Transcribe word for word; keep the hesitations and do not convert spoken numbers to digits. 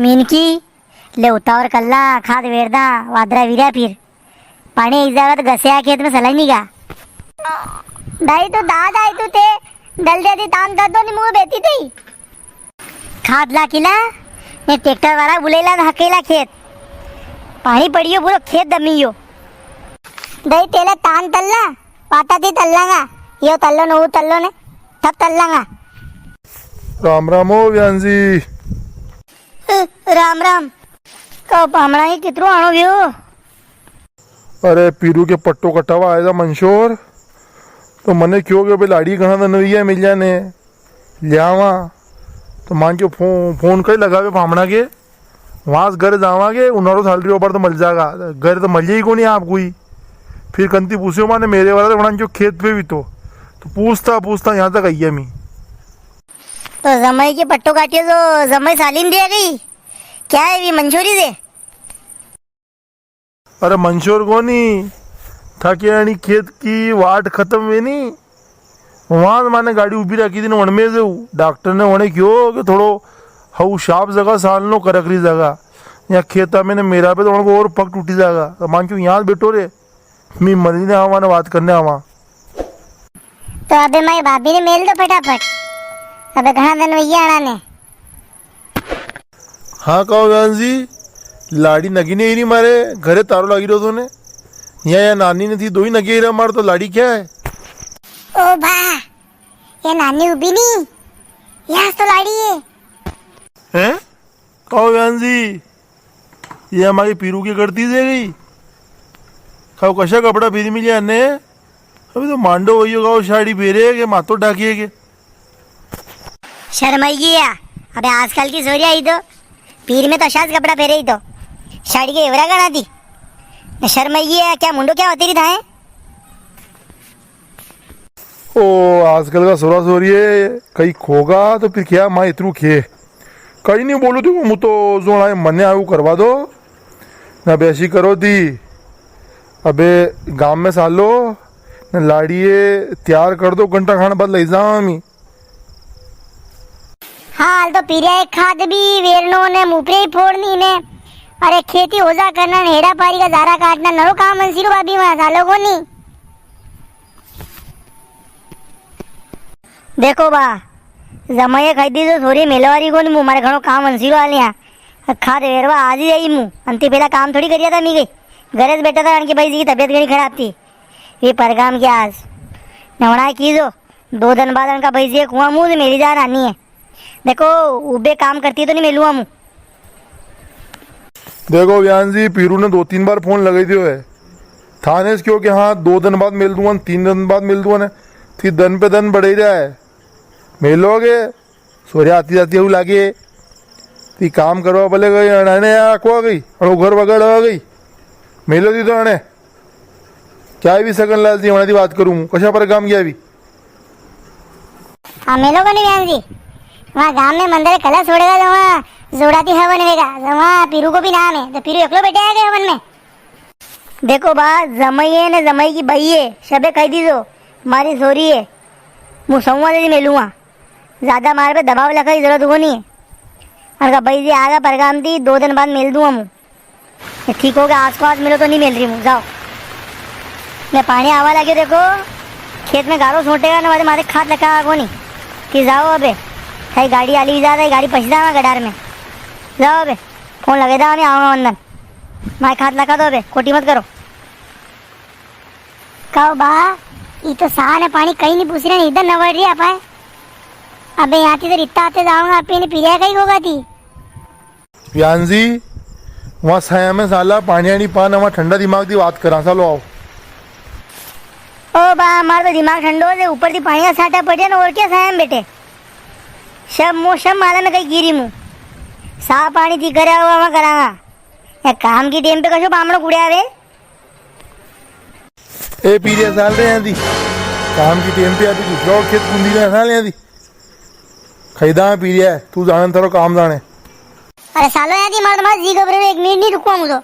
मिनकी, ले उतावर कल्ला, खाद वेरदा, वादरा वीरा फिर। पाणी एक जगह तो घसया खेत में सलाई नी गा। भाई तो दाद आई तू थे, दल दे दी तान दर्दो नी मुंह बेती थी। खाद ला किला, ने ट्रैक्टर वाला बुलेला ने हकेला खेत। पाणी पड़ियो पूरो खेत दमियो। दई तेला तान तल्ला, पाता थी तल्लांगा। यो तल्लो ने, वो तल्लो ने, सब तल्लांगा। राम राम ओ व्यान जी। अ, राम राम। का पामणा ही कितरो आणो व्यो? अरे पीरू के पट्टो कटावा आया था मंशोर, तो मने क्यो के भाई लाड़ी घणा दन हुई है मिल्या ने, ल्यावा। तो मान क्यो फो-, फोन कई लगावे पामणा के, वां से घर जावांगे, उनारो साल री ऊपर तो मल जागा, घर तो मल ही कोनी आपको ही। फिर कंती पूछ्यो माने मेरे वाला तो वणा जो खेत पे भी तो, तो पूछता पूछता यहाँ तक आई है मी। तो जमाई के पट्टो काटियो तो जमाई सालीन दे गई, क्या है वी मंशोरी दे? अरे मंशोर कोनी, थाके अणी खेत की वाट खत्म वे नी, वां माने गाड़ी उबी राखी थी ने वण में जाऊ। डॉक्टर ने वणे क्यो के थोड़ो हऊ साफ जगह सालनो, करकरी जगह। या खेता में ने मेरा पे तो वणको और पग टूटी जागा। तो मान क्यों यहाँ बैठो रे, मी मरी ने आवा ने बात करने आवा। तो अबे मारी भाभी ने मेल दो फटाफट, अबे घणा दिन वही आना ने। हाँ, कहो व्यान जी, लाड़ी नगी नी री मारे, घरे तारो लागी रो तो ने। या, या नानी ने थी, दो ही नगी रा मारे, तो लाड़ी क्या है? ओ बा, या नानी उबी नी, या तो लाड़ी है। हैं? कहो व्यान जी, ये हमारी पीरू की करती दे गई। खाओ कशा कपड़ा फिर मिले ने, अभी तो मांडो वही होगा, वो साड़ी फेरे के माथो ढाकिए के। शर्माई गई है। अबे आजकल की सोरी आई तो, पीर में तो अशाज कपड़ा फेरे ही तो। साड़ी के एवरा गणा दी। न शर्माई गई है, क्या मुंडो क्या होती रही था है? ओ, आजकल का सोरा सोरी है, कई खोगा तो फिर क्या माँ इतरू खे। कई नी बोलू थी, मु तो जो आए मने आयु करवा दो। ना बेसी करो दी। अबे गाम में सालो, ना लाड़िए तैयार कर दो, घंटा खान बाद ले जाऊँ मी। हाल तो पीरिया एक खाद भी वेरनो ने मुपरे ही फोड़नी ने। अरे खेती हो जा करना ने हेड़ा पारी का जारा काटना नरो काम अंसीरो भाभी वहां सालो कोनी। देखो बा, जमाइए खाई दी तो सोरी मेलवारी कोनी मु मारे घणो काम अंसीरो आलिया। खाद वेरवा आज ही आई मु। अंति पहला काम थोड़ी करिया था मी गई। घरे से बैठा था अनके भाई जी की तबीयत घणी खराब थी। वे परगाम के आज नवना कीजो। दो दिन बाद उनका भाई जी कुआं मुंह से मेरी जा रानी है। देखो, उबे काम करती तो नी मेलू हमू। देखो व्यान जी, पीरू ने दो तीन बार फोन लगाई दियो है। थाने से क्यों कि हाँ, दो दिन बाद मेल दूंगा, तीन दिन बाद मेल दूंगा ने, थी दिन पे दिन बढ़े ही रहा है। मेलोगे, सोरिया आती जाती हूँ लागे। ती काम करवा भले गई, अने या को गई, अने घर वगड़ हो गई। मेलो दी तो अने। क्या भी सगन लाल जी, वणा दी बात करूं, कशा पर काम गया भी? हाँ, मेलो कोनी व्यान जी। वहाँ गांव में मंदिर कलश उड़ेगा तो वहाँ जोड़ाती हवन वेगा, तो वहाँ पीरू को भी नाम है, तो पीरू एकलो बैठे आ गए हवन में। देखो बा, जमाई है ने जमाई की बई है, शबे कही दीजो, मारी सोरी है, मु सौवा दे मेलूंगा। ज्यादा मारे पे दबाव लगा की जरूरत कोनी है। अनका भाई जी आगा परगाम थी, दो दिन बाद मेल दूं हम। ये ठीक हो गया, आज को आज मिलो तो नी मेल री हूँ, जाओ। ने पाणी आवा लाग्यो, देखो, खेत में गारो सोटेगा ना, मारे मारे खाद लगा कोनी। कि जाओ अबे, थारी गाड़ी आली भी जाता है, गाड़ी पसी जावा गडार में। जाओ अबे, फोन लगे दा, मैं आऊंगा वंदन। मारे खाद लगा दो अबे, खोटी मत करो। काओ बा, ई तो सा ने पाणी कई नी पूछ रहे, इधर नवड़ रही आप है। अबे यहाँ थी तो रित्ता आते जाऊंगा, आप इन्हें पीरिया कई होगा थी। व्यान जी, वहाँ साया में साला पाणी आणी पान, वहाँ ठंडा दिमाग दी बात करा, सालो आओ। ओ बा, मार तो दिमाग ठंडो हो जाए, ऊपर थी पाणी का साटा पड़े ना, और क्या साया में बैठे? सब मौसम माला में कई गिरी मु। सा पाणी थी करे हुआ वहाँ करांगा। या काम की टेम पे कशो पामणो कुड़े आवे? ए पीरिया साल रे आंदी। काम की टेम पे अभी दूसरा और खेत कुंदी रे साल आंदी। खैदा पीरिया, तू जाने थारो काम जाने। अरे सालो आंदी, मार तो मार जी घबरे, एक मिनट नी रुकवा मुझे।